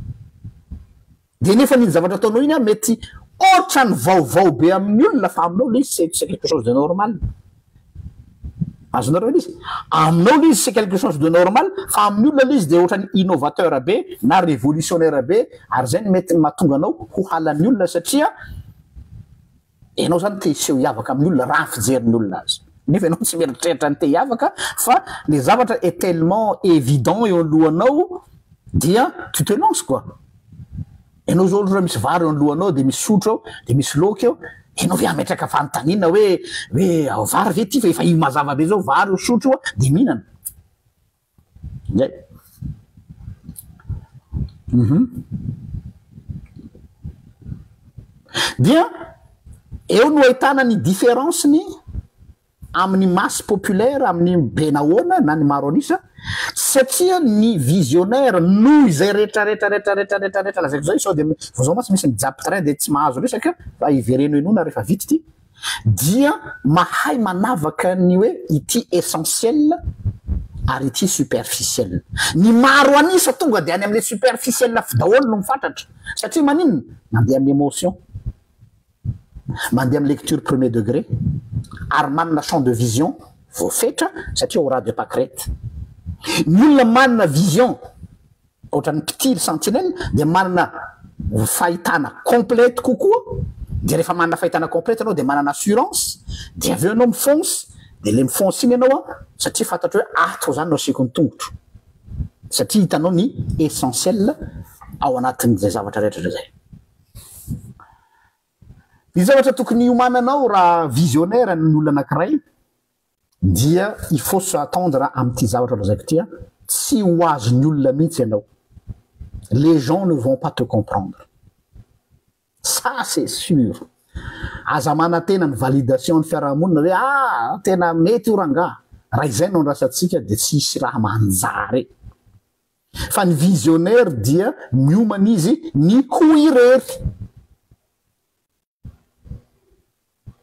de nefa iny zavatra ataonao iny an mety ohatran'ny vaovao be amin'ny olona fa aminao le izy c'est c'est quelque chose de normal. Azonareo le izy? Aminao le izy c'est quelque chose de normal fa amin'ny olona le izy de ohatran'ny innovateur be na révolutionnaire be ary zay no mety mahatonga anao ho halan'ny olona satria Ianao zany te hiseho hiavaka amin'ny olona raha ny fijerin'ny olona azy. Nefa ianao tsy mieritreritra ny te hiavaka fa le zavatra est tellement évident eo alohanao dia tu te lances quoi. Ianao zao ohatra misy vary eo alohanao dia misy sotro eo dia misy laoka eo, ianao ve hametraka fanontaniana hoe hoe vary ve ity fa efa io mazava be zao vary io sotro io dia mihinana. Zay. Mhm. Dia eo no ahitana ny différence-ny amin'ny masse populaire, amin'ny be nahoana na ny maro an'isa, satria ny visionnaire noho izay rehetra rehetra rehetra rehetra rehetra rehetra lazaiko izay, sao dia vao zao mantsy misy mijapy train dia tsy mahazo resaka fa ivereno henoina rehefa vita ity. dia mahay manavaka ny hoe ity essentiel ary ity superficiel. Ny maro an'isa tonga dia any amin'ilay superficiel daholo no mifatratra. Satria maninona? Mandeha amin'ny émotion, mandeha amin'ny lecture premier degré ary manana champ de vision voafetra satria au ras de pâquerette. Ny olona manana vision Ohatran'ny mpitily sentinelle dia manana fahitana complète kokoa, dia rehefa manana fahitana complète ianao dia manana assurance, dia avy eo ianao mi-fonce, dia ilay mi-fonce iny ianao an, satria fantatrao hoe ato izany no asiako ny tongotro, satria hitanao ny essentiel ao anatin'izay zavatra rehetra izay. Ny zavatra tokony hiomananao raha visionnaire ny olona anankiray dia il faut s'attendre amin'ity zavatra lazaiko ity an, tsy ho azon'ny olona mihitsy ianao, les gens ne vont pas te comprendre, ça c'est sur, aza manantena ny validation ny fiarahamonina hoe ah tena mety io rangaha, raha izay no andrasantsika dia tsy hisy raha manjary e! Fa ny visionnaire dia miomana izy ny ho irery.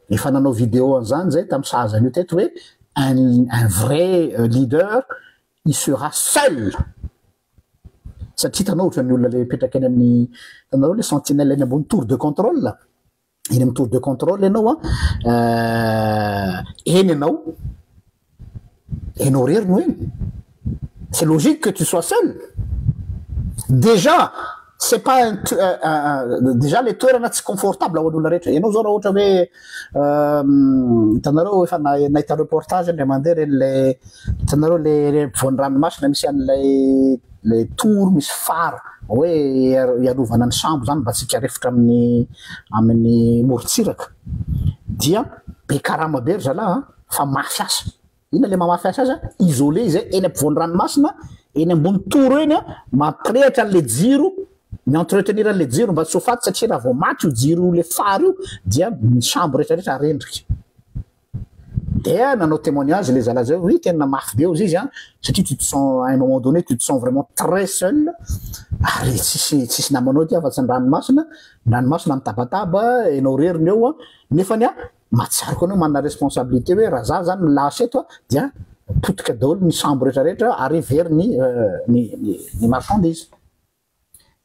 Efa nanao vidéo an'izany zay tamin'ny sahaza an'io teto hoe un un vrai leader il sera seul satria hitanao ohatran'ny olona le mipetraka eny amin'ny hitanareo le sentinelle eny ambony tour de contrôle eny amin'ny tour de contrôle ianao an eny ianao Enao rery no eny. C'est logique que tu sois seul. Déjà c'est pas un déjà le toerana tsy confortable ho an'olona rehetra. Enao zao raha ohatra hoe hitanareo efa nahita reportage indray mandeha reny le hitanareo le eny ampovoan'ny ranomasina misy an'ilay le tour misy phare hoe hiarovana ny sambo zany mba tsy hikarefotra amin'ny amin'ny morontsiraka dia be karama be ry zalahy an. fa mafy asa. Inona le maha mafy asa azy a? Isolé izy eny ampovoan'ny ranomasina, eny ambony tour eny a, mampirehitra an'le jiro, mi-entretenir an'le jiro mba tsy ho faty satria raha vao maty io jiro le phare io dia ny sambo rehetra rehetra rendrika. Dia nanao témoignage le zalahy zay hoe tena mafy be ozy izy an, satria tu te sens à un moment donné tu te sens vraiment très seul ary tsisy tsisy namanao aty afa-tsy ny ranomasina, ny ranomasina mitabataba, enao rery ny eo an, nefany an mahatsiaro koa anao manana responsabilité hoe raha za zany milasa eto an dia potika daholo ny sambo rehetra rehetra ary very ny ny ny marchandise.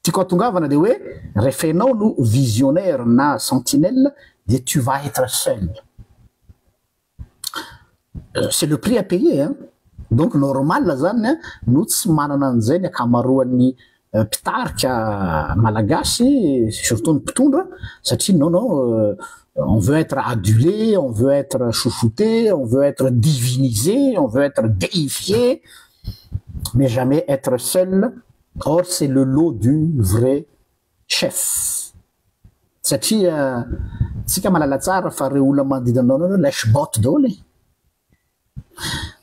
Tiako hatongavana dia hoe rehefa ianao no visionnaire na sentinelle dia tu vas être seul. C'est le prix à payer hein. Donc normal zany no tsy manana an'izay ny ankamaroan'ny mpitarika malagasy surtout ny mpitondra satria non non on veut être adulé, on veut être chouchouté, on veut être divinisé, on veut être déifié mais jamais être seul. Or c'est le lot du vrai chef satria tsika mahalala tsara fa reo olona manodidina anao reo lèche-botte daholo e!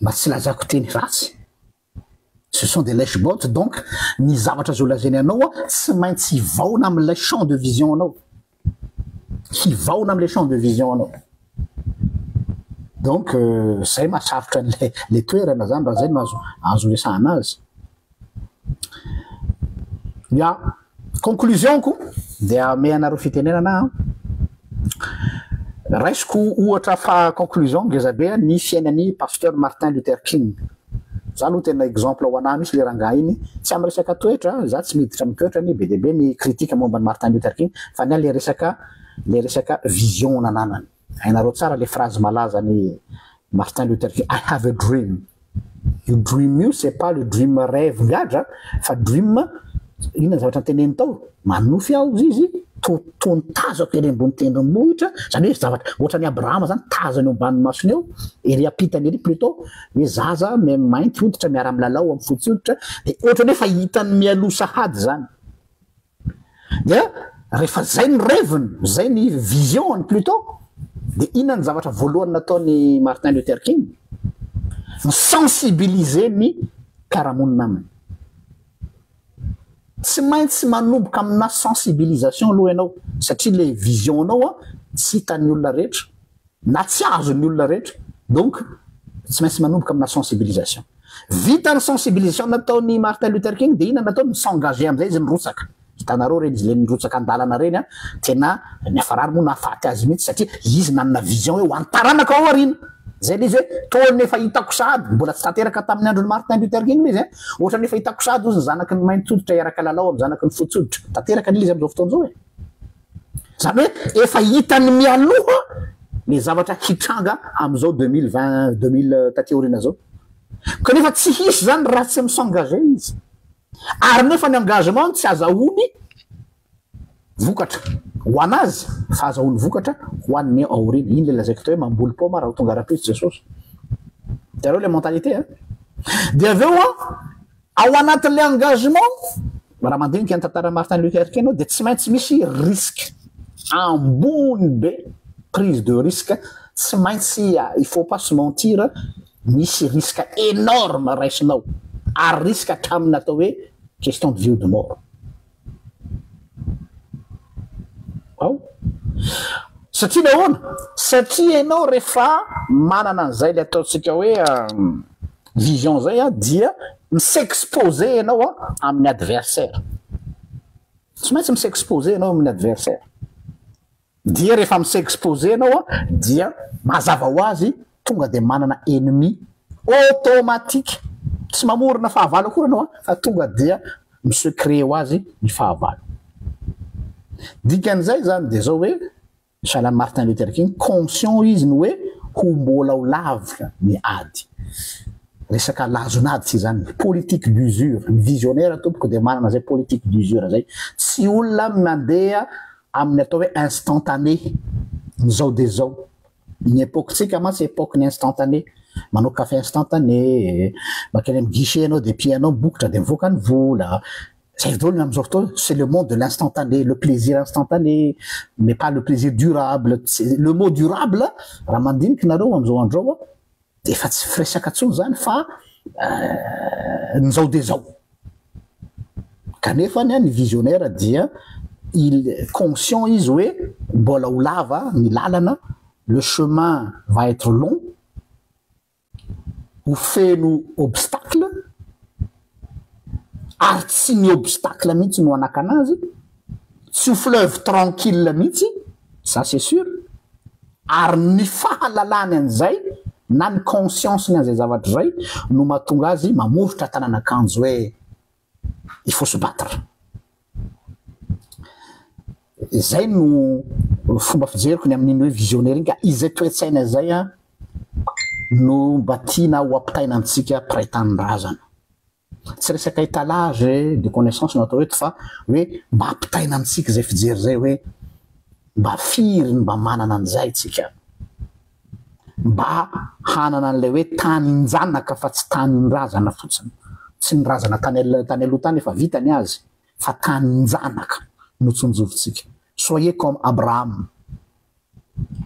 Mba tsy lazako teny ratsy, ce sont des lèche-bottes donc ny zavatra zao lazainy anao a tsy maintsy hivaona amin'ilay champ de vision anao, hivaona amin'ilay champ de vision anao. Donc zay mahasarotra an'ilay le toerana zany raha zay no azo azo resahana azy. Ya, conclusion-ko dia ame anareo fitenenana aho. Raisiko ohatra fa conclusion ngeza be ny fiainan'i Pasteur Martin Luther King. Za aloha tena exemple ho anah mihitsy le rangahy iny, tsy amin'ny resaka toetra, za tsy miditra amin'ny toetrany, be dia be ny critique momba an'i Martin Luther King, fa ny ahy le resaka le resaka vision nananany. Hainareo tsara le phrase malaza an'i Martin Luther King, I have a dream. Io dream io c'est pas le dream rêve gadra fa dream inona ny zavatra noteneniny tao? Manofy aho hozy izy to toa ny tazako ery ambony tendrombohitra, zany hoe zavatra ohatran'i Abrahama zany tazany eo ambany masony eo, ery ampitany ery plutot hoe zaza mainty hoditra miara-milalao amin'ny fotsy hoditra dia ohatran'ny hoe efa hitany mialoha sahady zany. Dia rehefa zay ny rêve-ny, zay ny vision-ny plutot, dia inona ny zavatra voalohany nataon'i Martin Luther King? Mi-sensibiliser ny mpiara-monina aminy. Tsy maintsy manomboka amina sensibilisation aloha ianao satria le vision-nao tsy hitan'ny olona rehetra na tsy azon'ny olona rehetra donc tsy maintsy manomboka amina sensibilisation. Vita ny sensibilisation nataon'i Martin Luther King dia inona nataony? Mi-s'engager amin'izay izy nirotsaka. Hitanareo ireny izy le nirotsaka an-dalana ireny an, tena niafarany moa nahafaty azy mihitsy satria izy nanana vision hoe ho an'ny taranaka ao aoriana. Izay ilay izy hoe toa ny efa hitako sahady, mbola tsy tanteraka tamin'ny andron'i Martin Luther King ilay izy an, ohatran'ny efa hitako sahady hozy ny zanaky ny mainty hoditra hiaraka lalao amin'ny zanaky ny fotsy hoditra. Tanteraka anie ilay izy amin'izao fotoana izao e. Izany hoe efa hitany mialoha ny zavatra hitranga amin'izao 2020, 2000 taty aoriana izao. Kanefa tsy hisy izany raha tsy mi-s'engager izy. Ary nefa ny engagement tsy azahoany vokatra ho an'azy fa azahoany vokatra ho an'ny aoriana. Iny ilay lazaiko teo hoe mamboly paoma raha ho tonga rahampitso Jesosy. Hitanareo ilay mentalité an? Dia avy eo an, Ao anatin'ilay engagement, raha mandinika ny tantaran'i Martin Luther King ianao dia tsy maintsy misy risque ambony be, prise de risque, tsy maintsy, il faut pas se mentir, misy risque énorme raisinao ary risque hatramin'ny atao hoe question de vie ou de mort. Ao. Satria nahoana? Satria ianao rehefa manana an'izay ilay ataontsika hoe vision izay dia mi-s'exposer ianao amin'ny adversaire. Tsy maintsy mi-s'exposer ianao amin'ny adversaire. Dia rehefa mi-s'exposer ianao dia mazava ho azy tonga dia manana ennemi automatique, tsy mamorona fahavalo akory ianao fa tonga dia mi-se créer ho azy ny fahavalo. Dikan'izay izany dia izao hoe, sahala amin'i Martin Luther King, conscient izy ny hoe ho mbola ho lavitra ny ady. Resaka lazon'ady tsy izany, politique d'usure, ny visionnaire tompoko dia manana izay politique d'usure izay, tsy olona mandeha amin'ny atao hoe instantané, ny zao dia zao. Ny époque-tsika mantsy époque-n'ny instantané, manao café instantané, mankany amin'ny guichet ianao dia pihanao ny bokotra dia mivoaka ny vola, zay daholo ny amin'izao fotoana, c'est le monde de l'instantané, le plaisir instantané, mais pas le plaisir durable, le mot durable raha mandinika nareo amin'izao andro izao dia efa tsy firesaka intsony izany fa ny zao dia zao. Kanefa ny visionnaire dia il conscient izy hoe mbola ho lava ny lalana, le chemin va être long. ho feno obstacle ary tsy ny obstacle mihitsy no hanakana azy, tsy ho fleuve tranquille mihitsy, ça c'est sûr, ary ny fahalalany an'izay na ny conscience-ny an'izay zavatra izay no mahatonga azy mamoritra tanan'akanjo hoe il faut se battre. Izay no fomba fijeriko ny amin'iny hoe visionnaire iny ka izay toe-tsaina izay an no mba tiana ho ampitaina amintsika mpiray tanindrazana. Tsy resaka étalage de connaissance no atao eto fa hoe mba ampitaina amintsika izay fijery izay hoe mba firy ny mba manana an'izay tsika. Mba hanana an'ilay hoe tanin-janaka fa tsy tanin-drazana fotsiny. Tsy ny razana tany tany aloha tany efa vita ny azy fa tanin-janaka no tsonjovintsika. Soyez comme Abraham.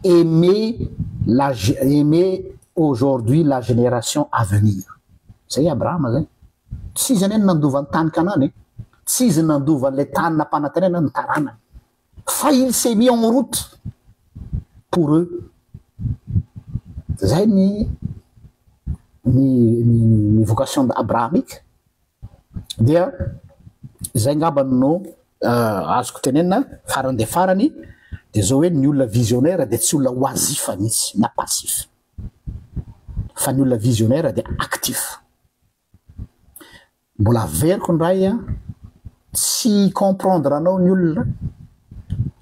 Aimez la aimez aujourd'hui la génération à venir. Zay Abrahama zay. Tsy izy anie no nandova ny tany Kanana e. Tsy izy no nandova an'ilay tany nampanantenaina ny taranany. Fa il s'est mis en route pour eux. Zay ny ny ny vocation abrahamique dia izay ngamba no azoko tenenina farany dia farany dia zao hoe ny olona visionnaire dia tsy olona oisif mihitsy na passif fa ny olona visionnaire dia actif. Mbola averiko indray an, tsy hi comprendre anao ny olona,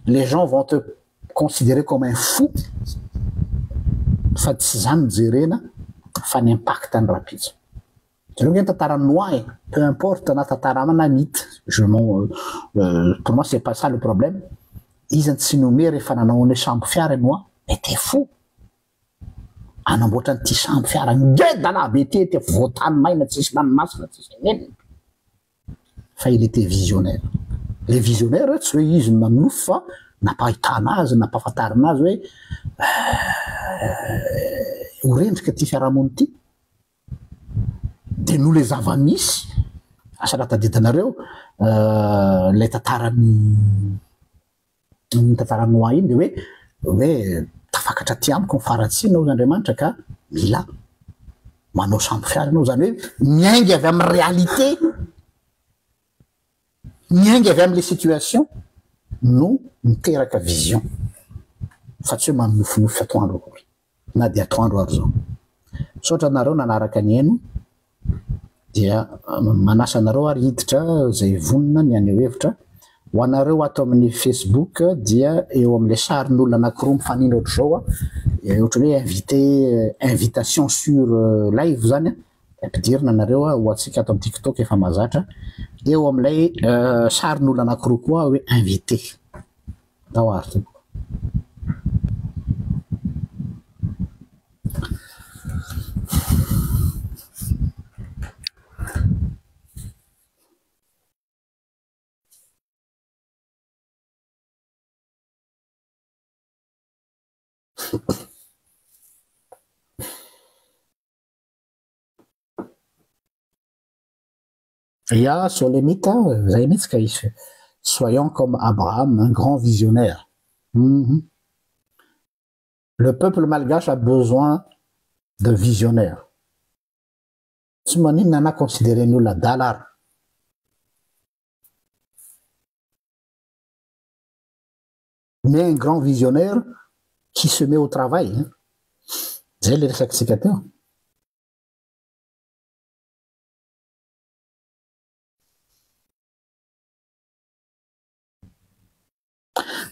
les gens vont te considerer comme un fou, fa tsy izany no jerena fa ny impact ny rahampitso. Jereo nge ny tantaran'i Noa e, peu importe na tantara na mythe, je m'en pour moi c'est pas ça le problème, iza no tsy nihomehy rehefa nanao an'ilay sambo fiara i Noa, était fou. Hanamboatra an'ity sambo fiara ngeda be ity ety afovoan-tany maina tsisy ranomasina tsisy nenina. Fa il était visionnaire. Le visionnaire tsy hoe izy no nanonofy fa nampahitana azy, nampahafantarina azy hoe ho rendrika ity fiarahamonina ity. Dia noho ilay zava-misy, asa raha tadidinareo ilay tantaran'i Iny tantaran'i Noa iny dia hoe hoe tafakatra aty amiko ny faharatsiana hoy Andriamanitra ka mila manao sambo fiara ianao, izany hoe miainga avy amin'ny réalité, miainga avy amin'ilay situation no miteraka vision fa tsy hoe manonofinofy atoandro akory. na dia atoandro ary izao. Misaotra anareo nanaraka ny haino dia manasa anareo ary hiditra izay vonona ny haneho hevitra. Ho anareo ato amin'ny Facebook dia eo amin'ilay sarin'olona anankiroa mifanina ohatr'izao, ohatran'ny hoe invité, invitation sur live izany dia ampidirina nareo ho antsika ato amin'ny TikTok efa mahazatra, eo amin'ilay sarin'olona anankiroa koa hoe invité. Tao ary tompoko. Ya, Solemita, zay mihitsy ka izy. Soyons comme Abraham, un grand visionnaire. Mm Le peuple malgache a besoin de visionnaires. Tsy maninona na considérer ny olona adala ary. Mais un grand visionnaire qui se met au travail. Zay le resakitsika teo.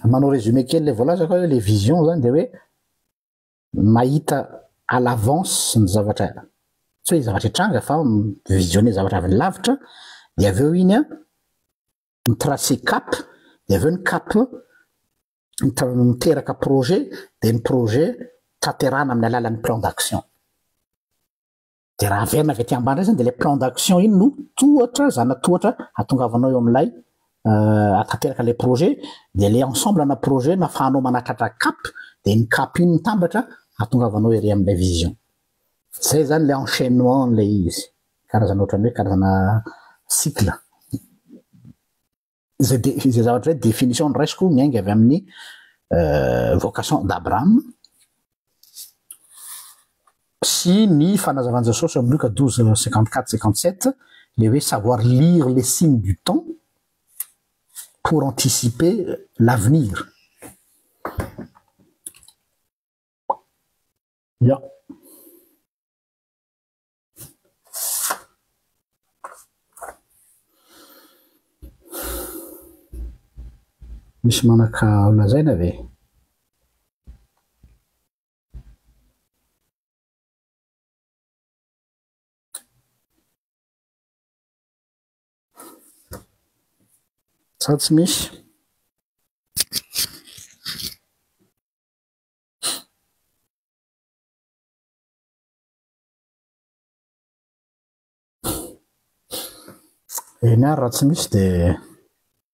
Manao résumé kely le voalazako hoe le vision zany de hoe mahita à l'avance ny zavatra tsy hoe zavatra hitranga fa mi-visionner zavatra avy lavitra de avy eo iny an mi-tracer cap de avy eo ny cap miteraka projet de ny projet tanterahana amin'ny alalan'ny plan d'action. Dia raha averina avy aty ambany indray izany dia ilay plan d'action iny no tohatra, zana-tohatra hahatongavanao eo amin'ilay hahatanteraka ilay projet, dia ilay ensemble ana projet no ahafahanao manatratra cap, dia iny cap iny mitambatra hahatongavanao ery amin'ilay vision. Izay izany ilay enchaînement an'ilay izy, karazana ohatran'ny hoe karazana cycle. Izay de izay zavatra izay définition noraisiko miainga avy amin'ny vocation d'Abraham. Sy ny fanazavan'i Jesosy ao amin'ny Lioka 12, 54, 57, ilay hoe savoir lire les signes du temps pour anticiper l'avenir. Ya. Misy manaka ho lazaina ve? Sa tsy misy? Eny ary raha tsy misy dia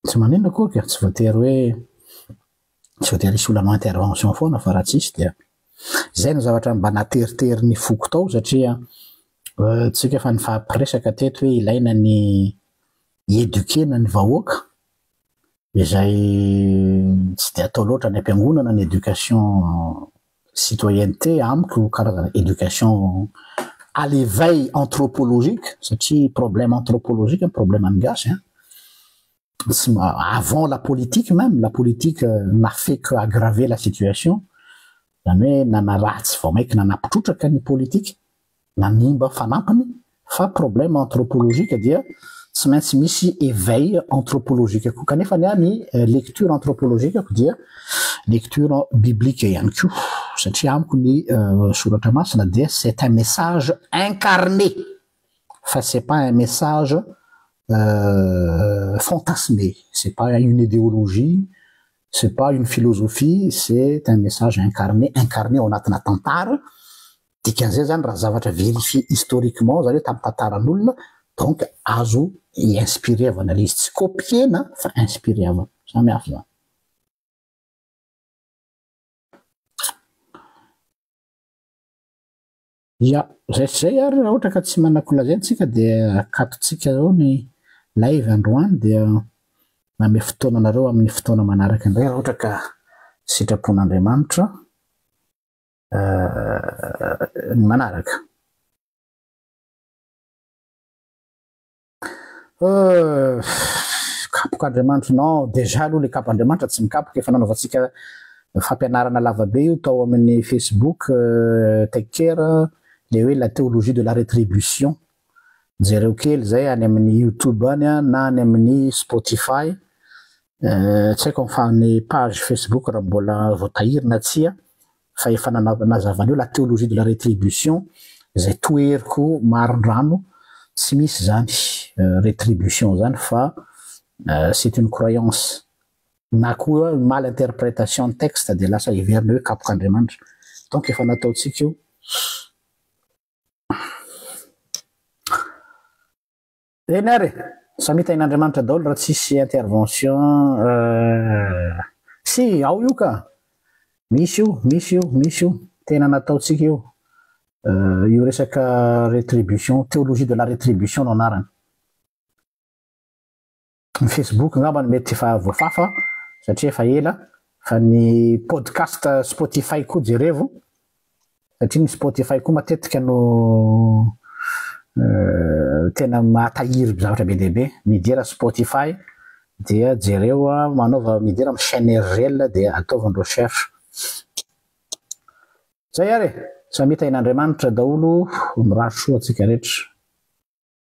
tsy maninona akory ka, tsy voatery hoe tsy voatery hisy olona hanao intervention foana fa raha tsisy dia izay no zavatra mba nateritery ny foko tao satria tsika efa nifampiresaka teto hoe ilaina ny hi-eduquer-na ny vahoaka izay tsy dia atao loatra any am-piangonana ny éducation citoyenneté amiko karazana éducation à l'éveil anthropologique satria problème anthropologique ny problème an'ny gasy an, tsy avant la politique même, la politique n'a fait que aggraver la situation, izany hoe nanaratsy vao mainka nanapotrotraka ny politique nanimba fanampiny fa problème anthropologique dia tsy maintsy misy éveil anthropologique koa kanefa ny ahy ny lecture anthropologique-ko dia lecture biblique ihany koa satria amiko ny soratra masina dia c'est un message incarné fa c'est pas un message fantasmé, c'est pas une idéologie, c'est pas une philosophie, c'est un message incarné, incarné ao anatina tantara. Dikan'izay zany raha zavatra verifié historiquement zany hoe tamin'ny tantaran'olona donc azo i-inspirer-vana ilay izy, tsy copier-na fa inspirer-vana, samy hafa zany. Ya, zay sy zay ary raha ohatra ka tsy manan-kolazaina tsika dia akatontsika eo ny live androany dia manome fotoana anareo amin'ny fotoana manaraka indray raha ohatra ka sitrapon'Andriamanitra. Ny manaraka. Kapok'Andriamanitra, non, déjà aloha le kap'Andriamanitra tsy mikapoka, efa nanaovantsika fampianarana lavabe io tao amin'ny Facebook Take Care, le hoe la théologie de la rétribution, jereo kely zay any amin'ny YouTube any na any amin'ny Spotify, tsy haiko fa ny page Facebook raha mbola voatahiry na tsia, fa efa nanazava an'io la théologie de la rétribution izay toheriko marindrano, tsy misy izany rétribution izany fa c'est une croyance na koa hoe mal interprétation ny texte dia lasa heverina hoe kapok'Andriamanitra, donc efa nataontsika io. Eny ary e! Samia tahin'Andriamanitra daholo raha tsisy intervention Si, ao io ka! Misy io, misy io, misy io, tena nataontsika io, io resaka rétribution, théologie de la rétribution no anarany. Ny Facebook angamba no mety efa voafafa satria efa ela fa ny podcast Spotify koa jerevo satria ny Spotify koa matetika no tena mahatahiry zavatra be dia be. Midira Spotify dia jereo manaova midira amin'ny chaîne RL dia ataovy ny recherche. Zay ary e! Samia tahin'Andriamanitra daholo, mirary soa antsika rehetra.